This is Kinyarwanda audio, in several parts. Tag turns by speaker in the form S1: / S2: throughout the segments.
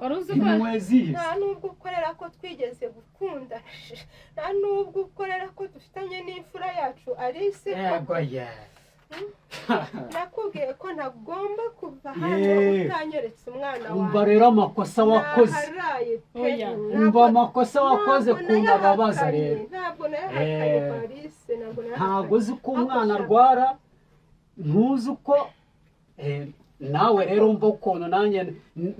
S1: Wari uzi ko
S2: Impuhwe zihe?
S3: Nta nubwo ukorera ko twigeze gukunda, nta nubwo ukorera ko dufitanye n'imfura yacu Alice ko
S2: Yego ye.
S3: Nakubwiye ko ntagomba kuva hano utanyeretse umwana
S2: Umva
S3: wawe.
S2: rero amakosa wakoze.
S3: Naharaye pe.
S1: Oya.
S2: Umva amakosa wakoze
S3: Ntabwo
S2: kuntu ababaza
S3: nayahakanye,
S2: rero.
S3: Ntabwo nayahakanye. Alice, ntabwo nayahakanye.
S2: Ntabwo uzi ko umwana arwara, ntuzi uko nawe rero umva ukuntu nanjye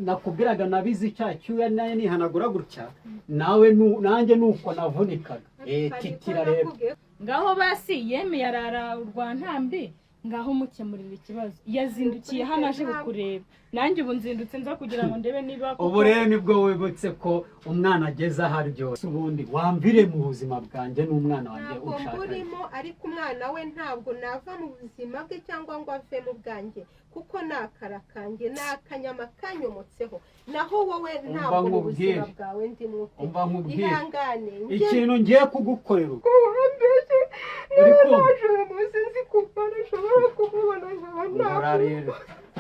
S2: nakubwiraga nabize icyaha cyuya nawe nihanagura gutya nawe nanjye nuko navunikaga.
S3: Ariko
S2: Titira rero.
S3: nakubwiye
S1: Ngaho basi yemeye arara urwa ntambi, ngaho mukemurira ikibazo. Yazindukiye hano aje kukureba, nanjye ubu nzindutse nza kugira ngo ndebe niba koko-
S2: Ubu rero nibwo wibutse ko umwana ageze aho aryoshye. Ubundi wamvire mu buzima bwanjye n'umwana wanjye
S3: Ntabwo
S2: ushaka.
S3: mburimo, ariko umwana we ntabwo nava mu buzima bwe cyangwa ngo ave mu bwanjye, kuko ni akara kanjye, ni akanyama kanyomotseho. Naho wowe, ntabwo mu buzima
S2: Nkubwire.
S3: bwawe ndimo pe.
S2: Umva nkubwire.
S3: Ihangane njye.
S2: Ikintu ngiye kugukorera ubu,
S3: Mbese
S2: uri
S3: niba
S2: kumva?
S3: naje uyu munsi nzi kuva nashobora kumubona nkaba
S2: Urarira,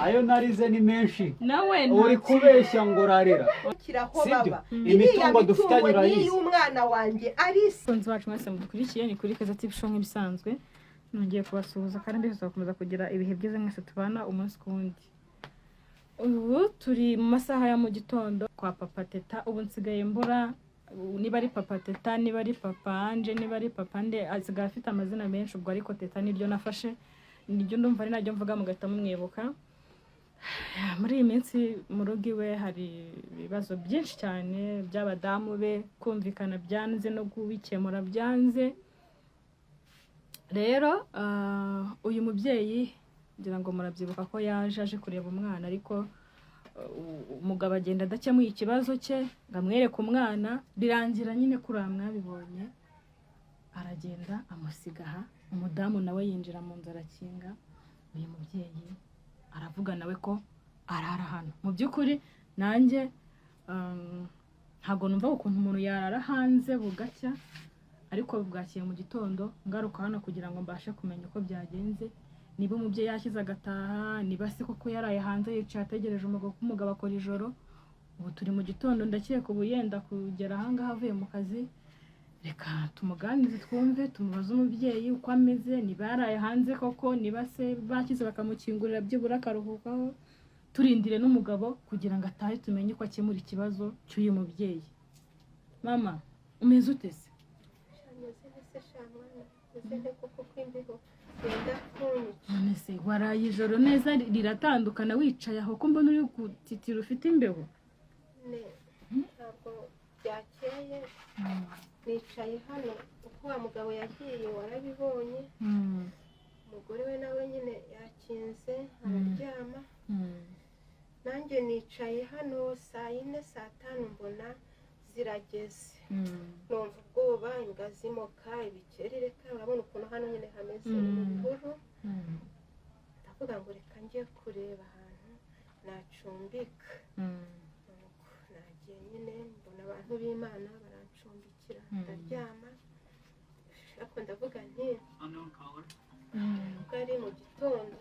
S2: ayo narize ni menshi.
S1: Nawe
S2: Uri kubeshya ngo urarira.
S3: Ntakiraho
S2: Sibyo?
S3: baba.
S2: Imitungo
S3: Iriya
S2: dufitanye
S3: mitungo ni
S2: urayizi.
S3: iy'umwana wanjye Alice.
S1: Abakunzi bacu mwese mudukurikiye, ni kuri Keza TV Show nk'ibisanzwe. Nongeye kubasuhuza kandi mbese gukomeza kugira ibihe byiza mwese tubana umunsi ku wundi. Ubu turi mu masaha ya mu gitondo kwa Papa Teta. Ubu nsigaye mbura niba ari Papa Teta, niba ari Papa Anje, niba ari Papa nde. Asigaye afite amazina menshi ubwo, ariko Teta niryo nafashe, niryo ndumva ari naryo mvuga mugahita mumwibuka. Muri iyi minsi mu rugo iwe hari ibibazo byinshi cyane by'abadamu be, kumvikana byanze no kubikemura byanze. Rero uyu mubyeyi ngira ngo murabyibuka ko yaje aje kureba umwana, ariko umugabo agenda adakemuye ikibazo cye ngo amwereke umwana. Birangira nyine kuriya mwabibonye, aragenda amusiga aha. Umudamu nawe yinjira mu nzu arakinga. Uyu mubyeyi aravuga nawe ko arara hano. Mu by'ukuri nanjye ntabwo numva ukuntu umuntu yarara hanze bugacya, ariko bwakeye mu gitondo ngaruka hano kugira ngo mbashe kumenya uko byagenze, niba umubyeyi yashyize agataha, niba se koko yaraye hanze yicaye ategereje umugabo, ko umugabo akora ijoro. Ubu turi mu gitondo, ndakeka ubu yenda kugera ahangaha avuye mu kazi. Reka tumuganirize, twumve, tumubaze umubyeyi uko ameze, niba yaraye hanze koko, niba se bashyize bakamukingurira byibura akaruhukaho, turindire n'umugabo kugira ngo atahe tumenye uko akemura ikibazo cy'uyu mubyeyi. Mama, umeze ute se?
S3: Meze nese sha mwana, meze nte koko ko imbeho yenda kunyica?
S1: None se waraye ijoro neza riratandukana wicaye aho, ko mbona uri gutitira, ufite imbeho?
S3: Ne, ntabwo byakeye, nicaye hano uko wa mugabo yagiye warabibonye. Umugore we nawe nyine yakinze araryama. Nanjye nicaye hano saa 4, saa 5 mbona zirageze, numva ubwoba, imbwa zimoka, ibikeri. Reka urabona ukuntu hano nyine hameze, ni mu bihuru. Ndavuga ngo reka njye kureba ahantu nacumbika. Nuko nagiye nyine mbona abantu b'Imana barancumbikira, ndaryama. Ariko ndavuga nti ubwo ari mu gitondo,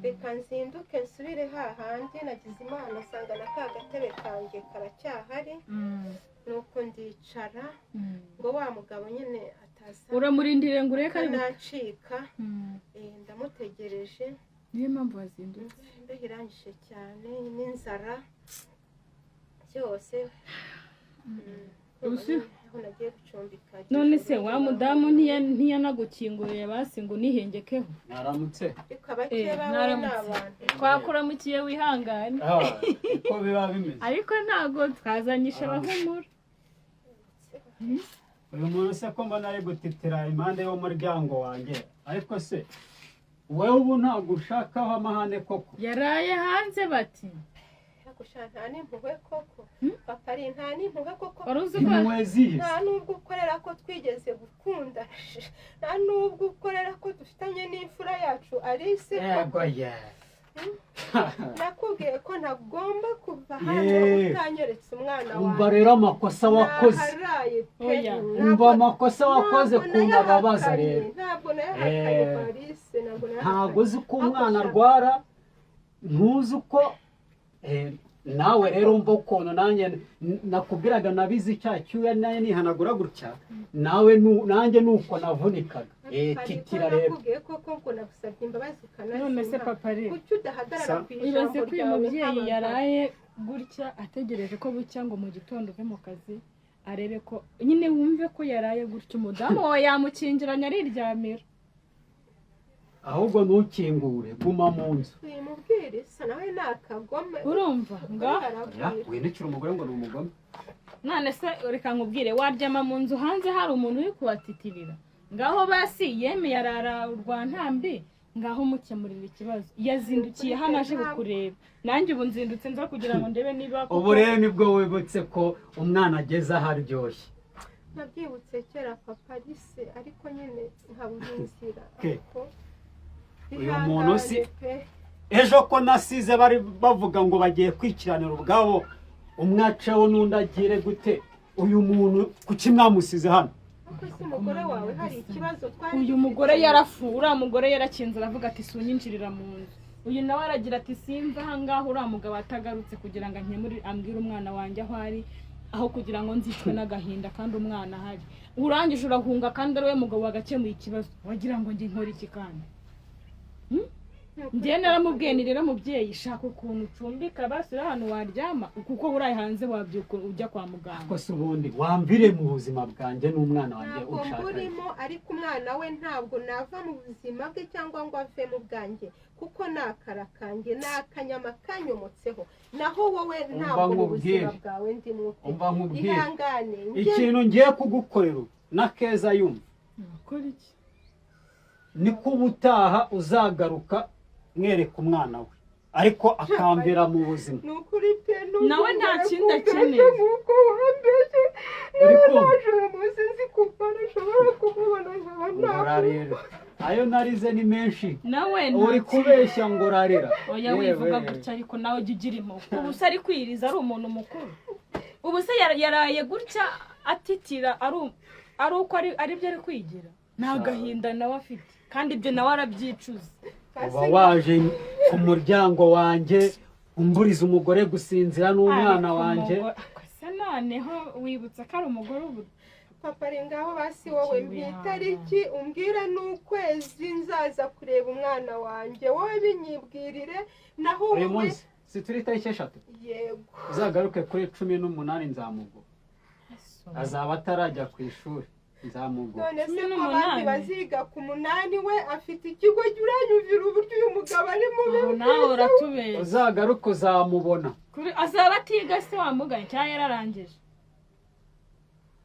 S3: reka nzinduke nsubire hahandi. Nagize Imana asanga na ka gatebe kanjye karacyahari, nuko ndicara ngo wa mugabo nyine ataza
S1: Uramurindiriye ngo urebe ko ari
S3: nacika. Ndamutegereje.
S1: Niyo mpamvu wazindutse?
S3: Imbeho irangije cyane n'inzara byose.
S1: Ubu
S3: Aho nagiye gucumbika.
S1: None se wa mudamu ntiyanagukinguriye basi ngo unihengekeho?
S2: Mwaramutse.
S3: Ariko abakeba we ni
S1: Mwaramutse.
S3: abantu.
S1: Twakuramukiye, wihangane.
S2: Ah, uko biba bimeze.
S1: Ariko ntabwo twazanyisha abahumura.
S2: Uyu muntu se ko mbona ari gutitira impande y'umuryango wanjye? Ariko se wowe ubu ntabwo ushakaho amahane koko?
S1: Yaraye hanze bati.
S3: Ariko sha, nta n'impuhwe koko papa, ari nta n'impuhwe koko.
S1: Wari uzi ko
S2: Impuhwe zihe?
S3: Nta n'ubwo ukorera ko twigeze gukunda, nta n'ubwo ukorera ko dufitanye n'imfura yacu Alice ko
S2: Yego ye.
S3: Nakubwiye ko ntagomba kuva hano utanyeretse umwana
S2: Umva
S3: wawe.
S2: rero amakosa wakoze.
S3: Naharaye pe.
S1: Oya.
S2: Umva amakosa wakoze
S3: Ntabwo
S2: kuntu ababaza
S3: nayahakanye,
S2: rero.
S3: Ntabwo nayahakanye. Alice, ntabwo
S2: Ntabwo
S3: nayahakanye.
S2: uzi ko umwana arwara, ntuzi uko Nawe rero umva ukuntu nanjye nakubwiraga nabize icya cyuya nayo nihanagura gutya, nawe nanjye nuko navunikaga.
S3: Hari
S2: Titira
S3: ko
S2: rero.
S3: Nakubwiye koko ngo nagusabye imbabazi
S1: None se
S3: ukanazimpa.
S1: papa rero,
S3: Kuki udahagarara ku
S1: ibaze
S3: ijambo
S1: ko uyu
S3: ryawe
S1: mubyeyi
S3: nk'abagabo?
S1: yaraye gutya ategereje ko bucya ngo mu gitondo uve mu kazi arebe ko nyine wumve ko yaraye gutya, umudamu wawe yamukingiranye ariryamira.
S2: Ahubwo ntukingure, guma mu nzu.
S3: Wimubwiriza, nawe ni akagome.
S1: Urumva ngaho?
S2: Oya, windikira umugore ngo ni umugome.
S1: None se reka nkubwire, waryama mu nzu hanze hari umuntu uri kubatitirira? Ngaho basi yemeye arara urwa ntambi, ngaho mukemurira ikibazo. Yazindukiye hano aje kukureba, nanjye ubu nzindutse nza kugira ngo ndebe niba koko-
S2: Ubu rero nibwo wibutse ko umwana ageze aho aryoshye.
S3: Nabyibutse kera papa arise, ariko nyine nkabura inzira.
S2: Ke.
S3: Ariko
S2: Uyu muntu si-
S3: ihangane pe.
S2: Ejo ko nasize bari bavuga ngo bagiye kwikiranira ubwabo, umwe aceho n'undi agire gute? Uyu muntu kuki mwamusize hano?
S3: Ariko se umugore wawe hari ikibazo twari
S1: Uyu mugore
S3: dufitanye?
S1: yarafu, uriya mugore yarakinze aravuga ati: "Sunyinjirira mu nzu." Uyu nawe aragira ati: "Simva aha ngaha uriya mugabo atagarutse kugira ngo ankemurire, ambwire umwana wanjye aho ari, aho kugira ngo nzicwe n'agahinda kandi umwana ahari." Urangije urahunga kandi ari we mugabo wagakemuye ikibazo. Wagira ngo njye nkore iki kandi? Njye naramubwiye ni rero mubyeyi, shaka ukuntu ucumbika basi uri ahantu waryama, kuko uraye hanze wabyuka ujya kwa muganga.
S2: Ko se ubundi wamvire mu buzima bwanjye n'umwana wanjye,
S3: Ntabwo
S2: unshaka?
S3: mburimo, ariko umwana we ntabwo nava mu buzima bwe cyangwa ngo ave mu bwanjye, kuko ni akara kanjye, ni akanyama kanyomotseho. Naho wowe ntabwo mu buzima
S2: Nkubwire.
S3: bwawe ndimo pe.
S2: Umva nkubwire.
S3: Ihangane njye.
S2: Ikintu ngiye kugukorera ubu na Keza yumva,
S1: Ukora iki?
S2: niko ubutaha uzagaruka mwereka umwana we, ariko akambera mu buzima.
S3: Ni ukuri pe.
S1: Nawe nta kindi akeneye.
S3: Nk'uko wambeshye,
S2: Uri
S3: niba
S2: kumva?
S3: naje uyu munsi nzi kuko nashobora kumubona nkaba
S2: Ngo rarira, ayo narize ni menshi.
S1: Nawe nta
S2: Uri kubeshya ngo rarira.
S1: Oya,
S2: Yewe.
S1: wivuga gutya, ariko nawe jya ugira impuhwe. Ubu se ari kwiriza ari umuntu mukuru? Ubu se yaraye gutya atitira ari uko ari byo ari kwigira? Ni agahinda nawe afite, kandi ibyo nawe arabyicuza.
S2: Uba waje ku muryango wanjye umburiza umugore gusinzira n'umwana
S1: Ariko
S2: wanjye.
S1: Se noneho wibutsa ko ari umugore ubu?
S3: Papa, ari ngaho basi wowe
S1: Ikibi.
S3: mpa itariki umbwire n'ukwezi nzaza kureba umwana wanjye, wowe binyibwirire, naho
S2: Uyu
S3: wowe
S2: munsi si turi itariki 3?
S3: Yego.
S2: Uzagaruke kuri 18 nzamuguha, azaba atarajya ku ishuri, nzamuguha.
S3: None se
S1: Cumi
S3: ko
S1: n'umunani.
S3: abandi baziga ku 8, we afite ikigo? Uranyumvira uburyo uyu mugabo ari mubi?
S1: Ubu nawe uratubeshya.
S2: Uzagaruke uzamubona.
S1: Azaba atiga se wamuganye cyangwa yararangije?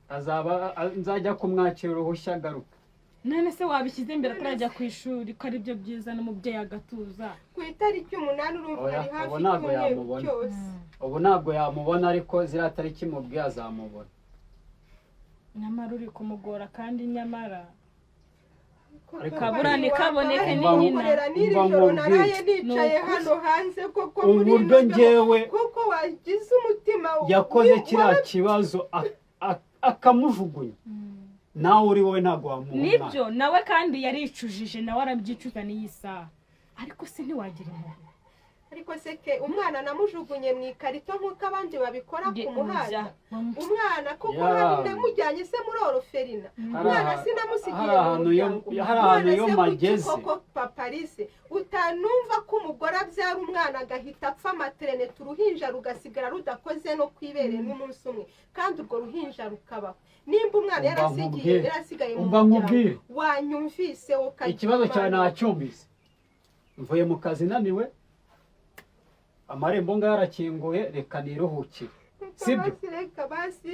S2: Azaba nzajya kumwakira uruhushya agaruka.
S1: None se wabishyize imbere atarajya ku ishuri, ko ari byo byiza n'umubyeyi agatuza?
S3: Ku itariki 8, urumva
S2: Oya,
S3: ari hafi
S2: ubu ntabwo
S3: icyumweru
S2: yamubona.
S3: cyose.
S2: Ubu ntabwo yamubona, ariko ziriya tariki mubwiye azamubona.
S1: Nyamara uri kumugora kandi nyamara
S2: Ariko-
S1: Kabura ntikaboneke
S2: ni nyina.
S3: Nkorera n'iri
S2: Umva
S3: joro
S2: nkubwire.
S3: naraye nicaye
S1: Ni ukuri.
S3: hano hanze koko muri
S2: Uburyo
S3: ino mbeho,
S2: njyewe
S3: kuko wagize umutima
S2: yakoze kiriya kibazo akamujugunya, nawe uri wowe ntabwo wamuha umwana.
S1: Nibyo, nawe kandi yaricujije, nawe arabyicuza n'iyi saha, ariko se ntiwagira impuhwe?
S3: Ariko se ke, umwana namujugunye mu ikarito nk'uko abandi babikora ku muhanda? Umwana koko
S2: Ya.
S3: hari namujyanye se muri orphelinat?
S2: Hari
S3: Umwana sinamusigiye
S2: hari
S3: mu
S2: ahantu iyo-
S3: muryango.
S2: hari ahantu
S3: None
S2: iyo
S3: se kuki
S2: mageze.
S3: koko paparise utanumva ko umugore abyara umwana agahita apfa maternité, uruhinja rugasigara rudakoze no ku ibere n'umunsi umwe, kandi urwo ruhinja rukabaho? Nimba umwana
S2: Umva
S3: yarasigiye
S2: nkubwire.
S3: yarasigaye mu
S2: Umva
S3: muryango,
S2: nkubwire.
S3: wanyumvise wowe ukagira
S2: Ikibazo cyawe
S3: Imana.
S2: nacyumvise. Mvuye mu kazi naniwe, amarembo ngayo arakinguye, reka niruhukire, sibyo?
S3: Basi reka, basi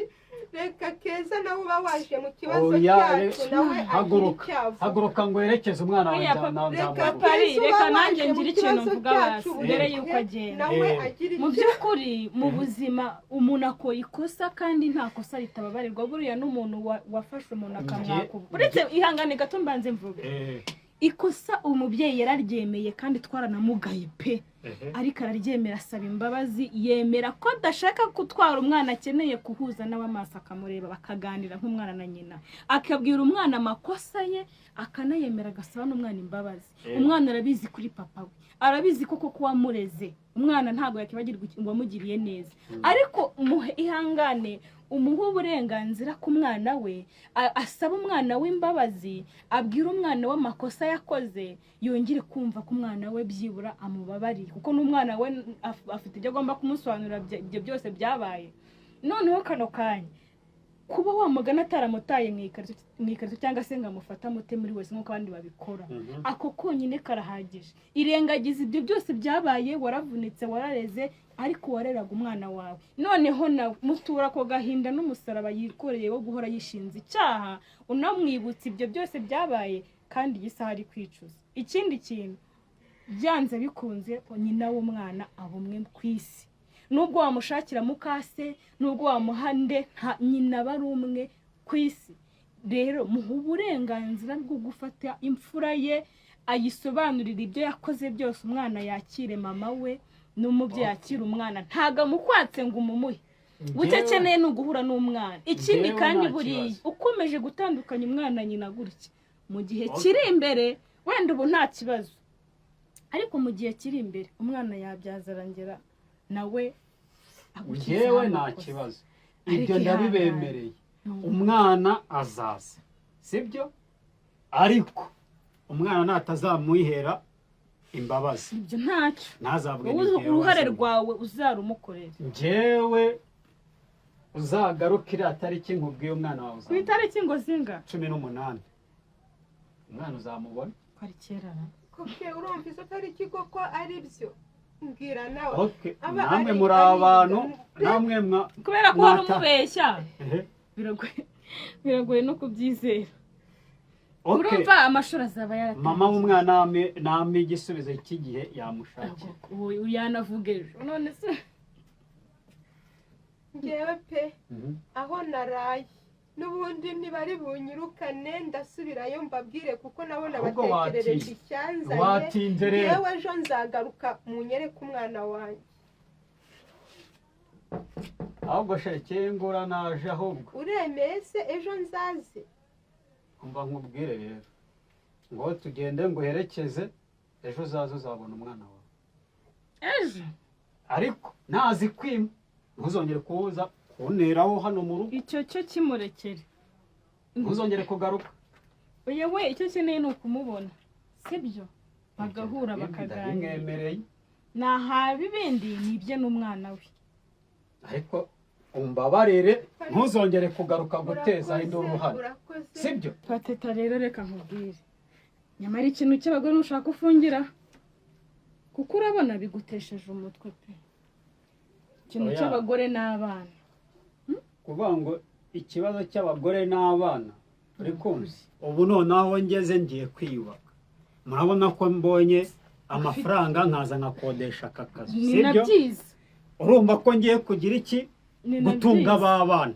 S3: reka Keza nawe uba waje mu kibazo
S2: Oya,
S3: cyacu, nawe agira
S2: haguruka.
S3: icyo avuga.
S2: Haguruka ngo werekeze umwana
S1: Oya,
S2: wanjye
S1: papa,
S2: nawe
S3: reka
S2: nzamuguha.
S1: Pari,
S3: Keza uba
S1: reka nanjye
S3: waje mu
S1: ngire ikintu
S3: kibazo
S1: mvuga
S3: cyacu,
S1: basi mbere
S2: Eh.
S1: y'uko agenda.
S3: nawe
S2: Eh.
S3: agira
S1: Mu
S3: icyo
S1: by'ukuri mu buzima umuntu akora ikosa kandi nta kosa ritababarirwa. Buriya n'umuntu wafashe umuntu akamwaka ubu, uretse ihangane gato mbanze mvuge, ikosa umubyeyi yararyemeye kandi twaranamugaye pe. Ariko araryemera, asaba imbabazi, yemera ko adashaka gutwara umwana, akeneye kuhuza nawe amaso akamureba, bakaganira nk'umwana na nyina, akabwira umwana amakosa ye akanayemera, agasaba n'umwana imbabazi. Umwana arabizi kuri papa we, arabizi koko ko wamureze. Umwana ntabwo yakibagirwa uwamugiriye neza. Ariko muhe ihangane, umuhe uburenganzira ku mwana we, asaba umwana w'imbabazi, abwira umwana we amakosa yakoze, yongere kumva ko umwana we byibura amubabariye, kuko n'umwana we afite ibyo agomba kumusobanurira ibyo byose byabaye. Noneho kano kanya kuba wamugana ataramutaye mu ikarito cyangwa se ngo amufate amute muri wese nk'uko abandi babikora, ako konyine karahagije. Irengagiza ibyo byose byabaye. Waravunitse, warareze, ariko wareraga umwana wawe. Noneho nawe mutura ako gahinda n'umusaraba yikoreye wo guhora yishinze icyaha, unamwibutsa ibyo byose byabaye, kandi iyi saha ari kwicuza. Ikindi kintu, byanze bikunze nyina w'umwana aba umwe ku isi. Nubwo wamushakira mukase, nubwo wamuha nde, nyina aba ari umwe ku isi. Rero muha uburenganzira bwo gufata imfura ye, ayisobanurire ibyo yakoze byose, umwana yakire mama we, n'umubyeyi akira umwana. Ntabwo amukwatse ngo umumuhe. Bucyo akeneye ni uguhura n'umwana. Ikindi
S2: Njyewe
S1: kandi,
S2: nta
S1: buriya
S2: kibazo.
S1: ukomeje gutandukanya umwana na nyina gutya, mu gihe kiri imbere, wenda ubu nta kibazo, ariko mu gihe kiri imbere umwana yabyaza arongera nawe agukizaho
S2: Njyewe nta
S1: amakosa.
S2: kibazo.
S1: Ariko
S2: Ibyo
S1: ihangane.
S2: ndabibemereye, umwana azaza, sibyo? Ariko umwana natazamuhera imbabazi,
S1: Ibyo ntacyo.
S2: ntazavuge
S1: Wowe
S2: ni njyewe
S1: uruhare
S2: wazanye.
S1: rwawe uzarumukorera.
S2: Njyewe uzagaruke iriya tariki nkubwiye, umwana wawe
S1: Ku
S2: uzamubona.
S1: itariki ngo zinga?
S2: 18 umwana uzamubona.
S1: Ko ari kera na?
S3: Koke, urumva izo tariki koko ari byo? Mbwira nawe.
S2: Okay,
S3: Aba
S2: namwe muri abantu namwe mwa
S1: Kubera ko wari umubeshya, biragoye, biragoye no kubyizera. Urumva amashuri azaba yaratangiye.
S2: Mama w'umwana nampe igisubizo cy'igihe yamushakira.
S1: Ubu yanavuga ejo, none se?
S3: Ngewe pe, aho naraye n'ubundi ntibari bunyirukane, ndasubirayo mbabwire, kuko nabona
S2: Ahubwo
S3: batekerereje
S2: watinze.
S3: icyanzanye.
S2: Watinze rero.
S3: Ngewe ejo nzagaruka munyereke umwana wanjye.
S2: Ahubwo shekengura naje ahubwo.
S3: Uremeye se ejo nzaze?
S2: Umva nkubwire rero, ngo tugende nguherekeze, ejo uzaze uzabona umwana wawe.
S1: Ejo?
S2: Ariko ntazi kwima, ntuzongere kuza kunteraho hano mu rugo.
S1: Icyo cyo kimurekere.
S2: Ntuzongere kugaruka.
S1: Oya we, icyo akeneye ni ukumubona, sibyo? Bagahura, bakaganira.
S2: Ndabimwemereye.
S1: Nahaba ibindi ni ibye n'umwana we.
S2: Ariko umbabarire, ntuzongere kugaruka guteza induru hano.
S3: Urakoze.
S2: Sibyo?
S1: Pateta rero, reka nkubwire, nyamara ikintu cy'abagore ntushaka ufungira, kuko urabona bigutesheje umutwe pe, ikintu
S2: Oya.
S1: cy'abagore n'abana.
S2: Kuvuga ngo ikibazo cy'abagore n'abana, uri kumva, ubu noneho ngeze ngiye kwiyubaka, murabona ko mbonye amafaranga nkaza nkakodesha aka kazu.
S1: Ni na
S2: Sibyo?
S1: byiza.
S2: Urumva ko ngiye kugira iki?
S1: Ni na
S2: Gutunga
S1: byiza.
S2: ba bana.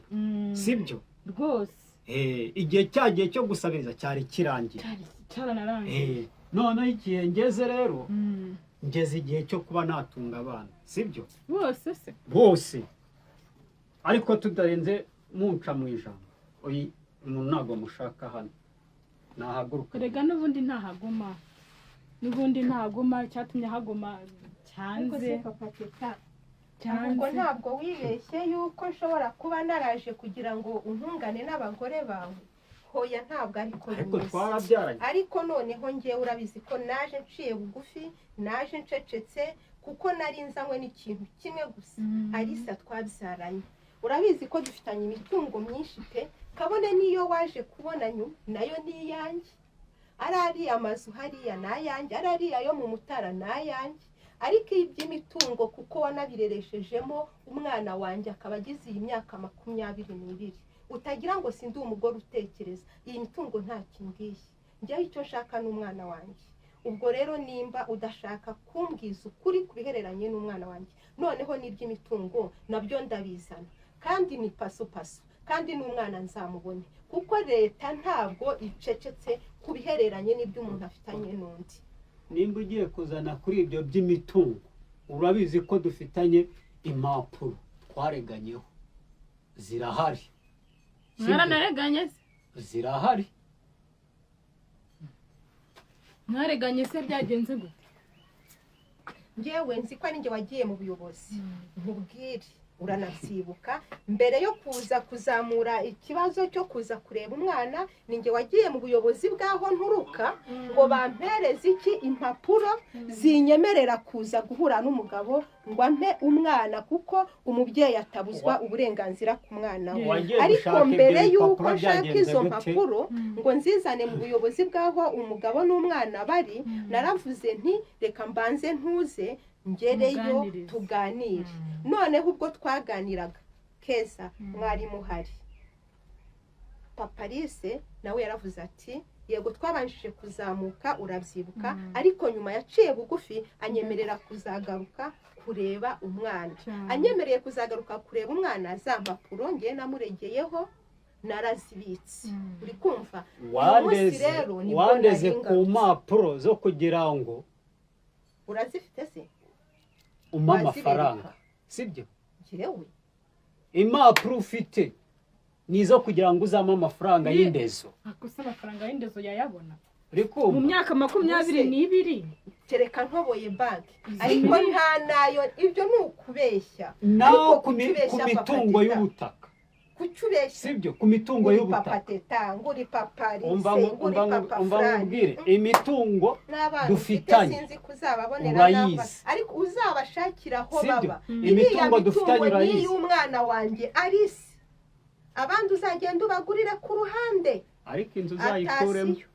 S2: Sibyo?
S1: Rwose.
S2: Igihe cya gihe cyo gusabiriza cyari kirangiye.
S1: Cyari cyaranarangiye.
S2: Noneho igihe ngeze rero, ngeze igihe cyo kuba natunga abana, sibyo?
S1: Bose se?
S2: Bose. Ariko tutarenze munca mu ijambo, uyu umuntu ntabwo mushaka hano, nahaguruka.
S1: Erega n'ubundi ntahaguma, n'ubundi ntahaguma. Icyatumye ahaguma
S3: Ariko
S1: cyanze.
S3: se papa Teta,
S1: Cyanze.
S3: ubwo ntabwo wibeshye yuko nshobora kuba naraje kugira ngo untungane n'abagore bawe? Hoya, ntabwo ariko
S2: Ariko
S3: bimeze.
S2: twarabyaranye.
S3: Ariko noneho ngewe urabizi ko naje nciye bugufi, naje ncecetse, kuko nari nzanywe n'ikintu kimwe gusa. Alisa twabyaranye, urabizi ko dufitanye imitungo myinshi pe, kabone n'iyo waje kubona nyuma nayo ni iyanjye. Ari ariya mazu hariya ni ayanjye, ari ariya yo mu Mutara ni ayanjye. Ariko iby'imitungo, kuko wanabireresejemo umwana wanjye akaba agize iyi myaka 22, utagira ngo sindi umugore utekereza, iyi mitungo nta kimbwiye. Njyewe icyo nshaka ni umwana wanjye. Ubwo rero nimba udashaka kumbwiza ukuri ku bihereranye n'umwana wanjye, noneho n'iby'imitungo nabyo ndabizana, kandi ni paso paso, kandi n'umwana nzamubone, kuko leta ntabwo icecetse ku bihereranye n'ibyo umuntu afitanye n'undi.
S2: Nimba ugiye kuzana kuri ibyo by'imitungo Urabizi ko dufitanye impapuro twareganyeho, zirahari. Sibyo?
S1: Mwaranareganye se?
S2: Zirahari.
S1: Mwareganye se byagenze gute?
S3: Njyewe nzi ko ari njye wagiye mu buyobozi, nkubwire, uranabyibuka, mbere yo kuza kuzamura ikibazo cyo kuza kureba umwana, ni njye wagiye mu buyobozi bw'aho nturuka ngo bampereze iki, impapuro zinyemerera kuza guhura n'umugabo ngo ampe umwana, kuko umubyeyi atabuzwa uburenganzira ku mwana we.
S2: Wagiye
S3: Ariko
S2: gushaka ibyo
S3: mbere y'uko
S2: bipapuro
S3: nshaka
S2: byagenze
S3: izo
S2: gute?
S3: mpapuro ngo nzizane mu buyobozi bw'aho umugabo n'umwana bari, naravuze nti reka mbanze ntuze ngereyo
S1: Muganirize.
S3: tuganire. Noneho ubwo twaganiraga, Keza mwari muhari, Papa Alice nawe yaravuze ati yego, twabanjije kuzamuka, urabyibuka, ariko nyuma yaciye bugufi anyemerera kuzagaruka kureba umwana.
S1: Cyane.
S3: Anyemereye kuzagaruka kureba umwana, za mpapuro ngewe namuregeyeho narazibitse. Uri kumva? Uyu munsi
S2: Wandeze
S3: rero nibwo
S2: wandeze
S3: nari
S2: ku
S3: ngarutse.
S2: mpapuro zo kugira ngo
S3: Urazifite se?
S2: umpe
S3: Wazibereka.
S2: amafaranga, sibyo?
S3: Njyewe?
S2: Impapuro ufite ni izo kugira ngo uzampe amafaranga y'indezo.
S1: Gusa amafaranga y'indezo yayabona
S2: Uri
S1: mu
S2: kumva?
S1: myaka 22?
S3: Kereka ntoboye banki, ariko nta nayo, ibyo ni ukubeshya.
S2: Naho
S3: Ariko
S2: ku
S3: kuki
S2: ku
S3: ubeshya,
S2: mitungo
S3: Papa Teta?
S2: y'ubutaka.
S3: Kuki ubeshya?
S2: Sibyo? Ku mitungo
S3: Nguri
S2: y'ubutaka.
S3: Papa Teta, nguri Papa Alice,
S2: Umva
S3: nguri
S2: umva
S3: Papa
S2: umva
S3: Fran.
S2: nkubwire, imitungo
S3: N'abana ufite
S2: dufitanye
S3: sinzi kuzababonera
S2: urayizi.
S3: n'aba, ariko uzabashakira aho
S2: Sibyo?
S3: baba.
S2: Imitungo
S3: Iriya
S2: dufitanye
S3: mitungo ni
S2: urayizi.
S3: iy'umwana wanjye Alice, abandi uzagenda ubagurire ku ruhande.
S2: Ariko inzu uzayikuremo.
S3: Atasiyo.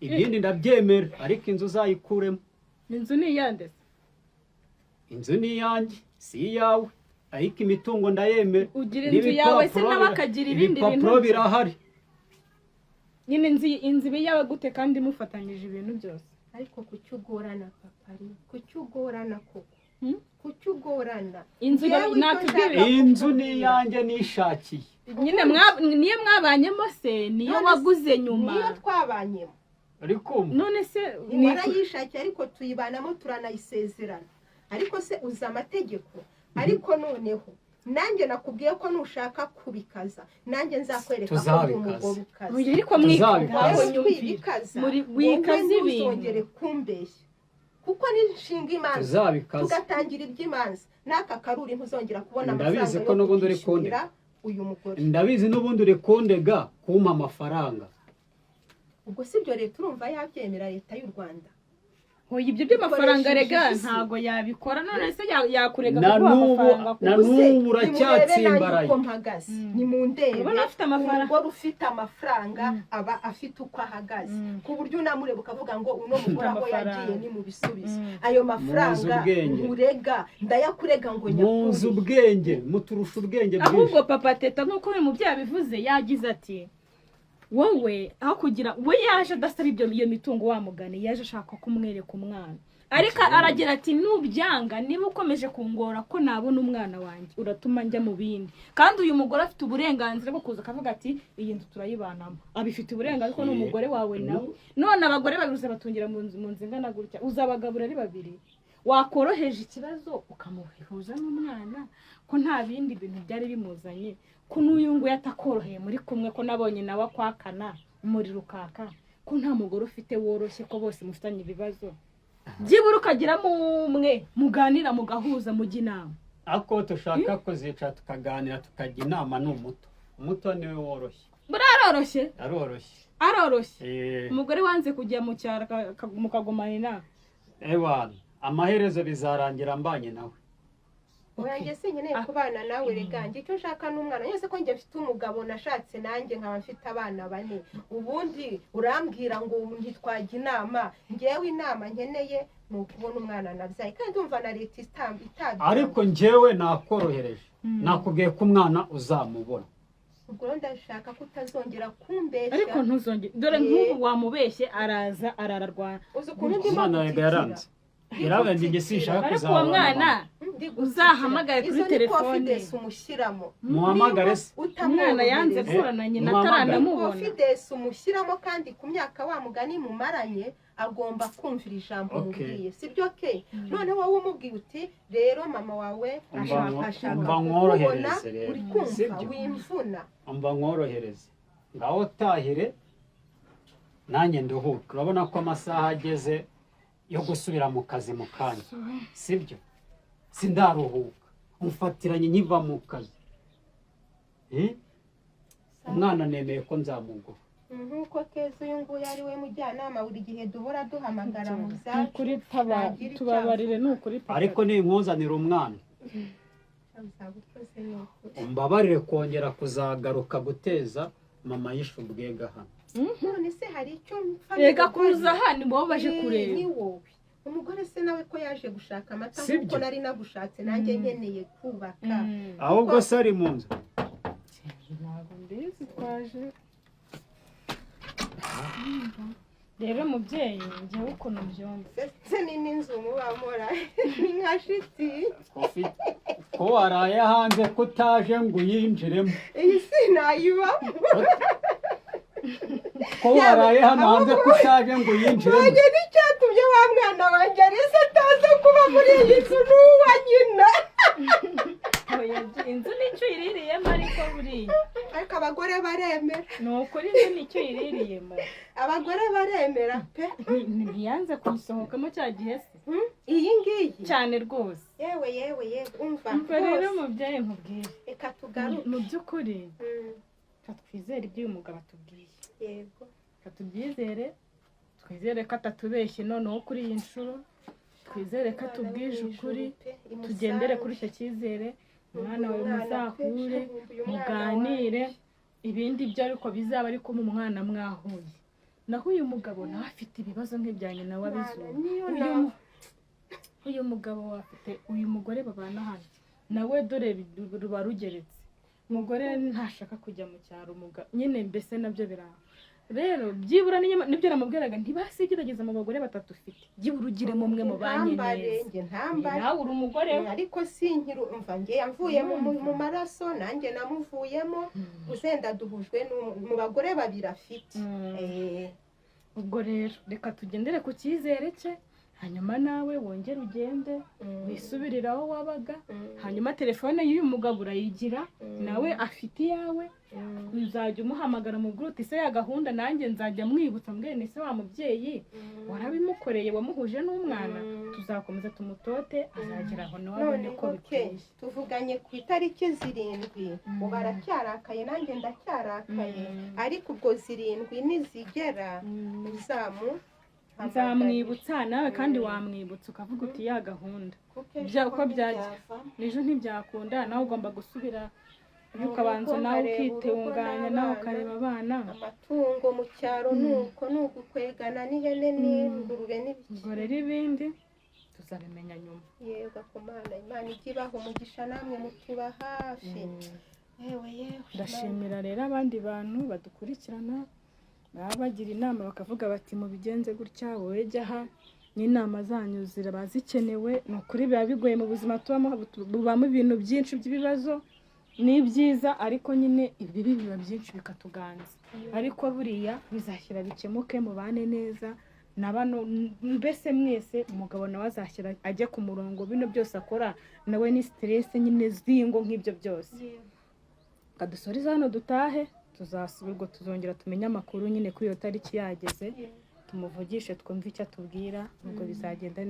S2: Ibindi ndabyemera, ariko inzu uzayikuremo.
S1: Inzu ni iyande se?
S2: Inzu ni iyanjye, si iyawe, ariko imitungo ndayemera.
S1: Ugira inzu yawe se, nawe akagira ibindi bintu
S2: Ibipapuro
S1: bye?
S2: birahari.
S1: Nyine inzu iba iyawe gute kandi mufatanyije ibintu byose?
S3: Ariko kuki ugorana, Papa ari kuki ugorana koko?
S1: Hmm?
S3: Kuki ugorana?
S1: Inzu
S3: Njyewe icyo
S1: natubwire.
S3: nshaka
S2: Inzu ni
S3: kukubwira-
S2: iyanjye nishakiye.
S1: Nyine niyo mwabanyemo se, niyo
S3: None se-
S1: waguze nyuma?
S3: Niyo twabanyemo.
S2: Uri kumva?
S1: None se ni
S3: Warayishakiye, ariko tuyibanamo, turanayisezerana. Ariko se uzi amategeko? Ariko noneho nanjye nakubwiye ko nushaka kubikaza, nanjye nzakwereka ko ndi
S2: Tuzabikaza.
S3: umugore ukaze.
S1: Oya, ariko mwika
S2: Tuzabikaza.
S1: ntabwo
S3: Nawe
S1: nyumvira.
S3: twibikaza,
S1: Muri
S3: wowe
S1: wikaza ibintu.
S3: ntuzongere kumbeshya, kuko nishinga imanza,
S2: Tuzabikaza.
S3: tugatangira iby'imanza n'aka karuri, ntuzongera kubona
S2: Ndabizi
S3: amafaranga
S2: ko
S3: yo
S2: n'ubundi uri
S3: kwishyurira uyu mugore.
S2: Ndabizi n'ubundi uri kundega kumpa amafaranga.
S3: Ubwo si byo, leta urumva yabyemera, leta y'u Rwanda?
S1: Oya, ibyo by'amafaranga
S3: Ikoresha
S1: rega
S3: injiji se.
S1: ntago yabikora. None se yakurega
S2: Na
S1: kuguha
S2: n'ubu
S1: amafaranga?
S2: na
S3: Ubuse
S2: n'ubu
S3: nimurebe nanjye
S2: uracyatsimbaraye.
S3: uko mpagaze, nimundebe.
S1: Urabona afite amafaranga.
S3: Umugore ufite amafaranga aba afite uko ahagaze, ku buryo unamureba ukavuga ngo uno mugore aho
S1: Amafaranga.
S3: yagiye ni mu bisubizo. Ayo mafaranga
S2: Ubwenge.
S3: nkurega, ndayakurega ngo
S2: Muzi
S3: nyakure.
S2: ubwenge, muturusha ubwenge bwinshi.
S1: Ahubwo Papa Teta, nk'uko uyu mubyeyi abivuze, yagize ati wowe aho kugira we yaje adasaba ibyo, iyo mitungo, wa mugani yaje ashaka kumwereka umwana, ariko aragira ati nubyanga, niba ukomeje kungora ko nabona umwana wanjye, uratuma njya mu bindi. Kandi uyu mugore afite uburenganzira bwo kuza akavuga ati iyi nzu turayibanamo, abifite uburenganzira ko ni umugore wawe nawe. None abagore babiri uzabatungira mu nzu ingana gutya, uzabagabura ari babiri? Wakoroheje ikibazo ukamuhuza n'umwana, ko nta bindi bintu byari bimuzanye, ko n'uyu nguyu atakoroheye muri kumwe, ko nabonye nawe akwakana umuriro ukaka, ko nta mugore ufite woroshye, ko bose mufitanye ibibazo, byibura ukagiramo umwe muganira, mugahuza, mujya inama.
S2: Ariko dushaka kuzicara tukaganira, tukajya inama, ni umuto. Umuto niwe woroshye.
S1: Buriya aroroshye.
S2: Aroroshye.
S1: Aroroshye.
S2: Eh,
S1: Umugore wanze kujya mu cyaro mukagumana inama.
S2: Ewana, amaherezo bizarangira mbanye nawe.
S3: Oya, sinkeneye kubana nawe. Rega njye icyo nshaka ni umwana. Yose ko njye mfite umugabo nashatse, nanjye nkaba mfite abana bane, ubundi urambwira ngo ntitwajya inama. Ngewe inama nkeneye ni ukubona umwana nabyaye, kandi ndumva na leta itabyanze.
S2: Ariko njyewe nakorohereje, nakubwiye ko umwana uzamubona.
S3: Ubwo rero ndashaka ko utazongera kumbeshya.
S1: Ariko ntuzongere, dore nk'ubu wamubeshye araza arararwana.
S3: Uzi ukuntu ndimo
S2: Umwana yawe
S3: gutitira?
S2: yaranze. Yaravuze ngo njye sinshaka
S1: Ariko uwo
S2: kuzabana.
S1: mwana
S3: Ndi gutitira.
S1: uzahamagare kuri
S3: Izo ni
S1: telefone.
S3: confidence umushyiramo.
S2: Muhamagare se.
S3: Niba
S1: Umwana yanze
S3: utamworohereza.
S1: guhura na nyina
S2: Muhamagare.
S1: ataranamubona.
S3: Confidence umushyiramo, kandi ku myaka wa mugani mumaranye agomba kumvira ijambo umubwiye, sibyo ke? Noneho wowe umubwiye uti: "Rero mama wawe ashaka
S2: Umva
S3: kukubona,"
S2: nkorohereze rero.
S3: uri kumva?
S2: Sibyo?
S3: Wimvuna.
S2: Umva nkorohereze, ngaho tahire nanjye nduhuke. Urabona ko amasaha ageze yo gusubira mu kazi mu kanya, sibyo? Sindaruhuka, umfatiranye nkiva mu kazi. Eh? Umwana nemeye ko nzamuguha.
S3: Nk'uko Keza uyu nguyu ari we mujyanama buri gihe duhora duhamagara mu
S1: Ni
S3: zacu.
S1: ukuri taba
S3: Nagira icyo
S1: tubabarire, ni ukuri papa.
S2: Ariko ninkuzanira umwana,
S3: Uzaba ukoze, ni ukuri.
S2: umbabarire kongera kuzagaruka guteza mama yishe ubwega hano.
S3: None se hari icyo mpfa
S1: Rega
S3: n'umugore?
S1: kuza aha ni wowe baje kureba.
S3: Ni wowe umugore se nawe ko yaje gushaka amata?
S2: Sibyo?
S3: Nk'uko nari nagushatse nanjye nkeneye kubaka.
S2: Ahubwo se ari mu nzu?
S1: Ntabwo mbizi, twaje rero mubyeyi, njyewe ukuntu mbyumva,
S3: Ndetse ni n'inzu mubamora ni nka shitingi.
S2: Ko waraye hanze ko utaje ngo uyinjiremo?
S3: Iyi si nayibamo.
S2: Ko waraye hano hanze ko utaje ngo uyinjiremo?
S3: Nanjye n'icyatumye wa mwana wanjye Alice ataza kuba muri iyi nzu n'uwa nyina.
S1: Oya, inzu nicyo uyiririyemo, ariko buriya
S3: Ariko abagore baremera.
S1: Ni ukuri, inzu nicyo uyiririyemo.
S3: Abagore baremera pe.
S1: Ntiyanze kuyisohokamo cya gihe se?
S3: Hmm? Iyi ngiyi?
S1: Cyane rwose.
S3: Yewe yewe yewe, umva.
S1: Umva rero
S3: Rwose,
S1: mubyeyi, nkubwire.
S3: Reka tugaruke.
S1: Mu by'ukuri, reka twizere ibyo uyu mugabo atubwiye. Reka tubyizere, twizere ko atatubeshye. Noneho kuri iyi nshuro twizere ko atubwije ukuri, tugendere kuri icyo cyizere. Umwana wawe muzahure, muganire ibindi byo, ariko bizaba ariko mu mwana mwahuye. Naho uyu mugabo nawe afite ibibazo nk'ibya nyina w'abizuru.
S3: Niyo.
S1: Uyu mugabo afite uyu mugore babana hano nawe, dore ruba rugeretse. Umugore ntashaka kujya mu cyaro, nyine mbese nabyo biraho. Rero byibura nibyo namubwiraga, ntibasigerageza mu bagore batatu ufite, byibura ugiremo umwe mubanye
S3: Ntambare.
S1: neza.
S3: Njye ntambare.
S1: Nawe uri umugore we.
S3: Ariko sinkiru, umva, njye yamvuye mu maraso, nanjye namuvuyemo, uzenda duhujwe mu bagore babiri afite.
S1: Ubwo rero reka tugendere ku cyizere cye, hanyuma nawe wongere ugende wisubirire aho wabaga. Hanyuma telefone y'uyu mugabo urayigira, nawe afite iyawe. Uzajya umuhamagara mubwira uti: "Se ya gahunda?" Nanjye nzajya mwibutsa mbwene se wa mubyeyi warabimukoreye, wamuhuje n'umwana. Tuzakomeza tumutote, azagera aho nawe abone ko
S3: Noneho ke
S1: bikwiye.
S3: Tuvuganye ku itariki 7, ubu aracyarakaye, nanjye ndacyarakaye. Ariko ubwo 7 nizigera uzamu
S1: Nzamwibutsa, nawe kandi wamwibutsa ukavuga uti: "Ya gahunda."
S3: Kuko ejo
S1: Uko byajya.
S3: ntibyavamo.
S1: Ejo ntibyakunda, nawe ugomba gusubira
S3: Mu
S1: ukabanza
S3: rugo
S1: nawe
S3: nkareba urugo
S1: ukitunganya, nawe
S3: n'abana.
S1: ukareba abana.
S3: Amatungo mu cyaro nuko ni ugukwegana n'ihene n'ingurube n'ibiki.
S1: Ubwo rero ibindi tuzabimenya nyuma.
S3: Yego, ku Mana, Imana ijye ibaha umugisha, namwe mutuba hafi. Yewe yewe.
S1: Ndashimira rero abandi bantu badukurikirana, baba bagira inama bakavuga bati: "Mubigenze gutya, wowe jya aha." N'inama zanyu ziraba zikenewe. Ni ukuri biba bigoye mu buzima tubamo, bubamo ibintu byinshi by'ibibazo ni byiza, ariko nyine ibibi biba byinshi bikatuganza. Ariko buriya bizashyira bikemuke, mubane neza na bano, mbese mwese. Umugabo nawe azashyira ajye ku murongo. Bino byose akora nawe ni stress nyine zingo nk'ibyo byose. Reka dusoreze hano dutahe, tuzasubirwa, tuzongera tumenye amakuru nyine kuri iyo tariki yageze, tumuvugishe twumve icyo atubwira. Ubwo bizagenda neza.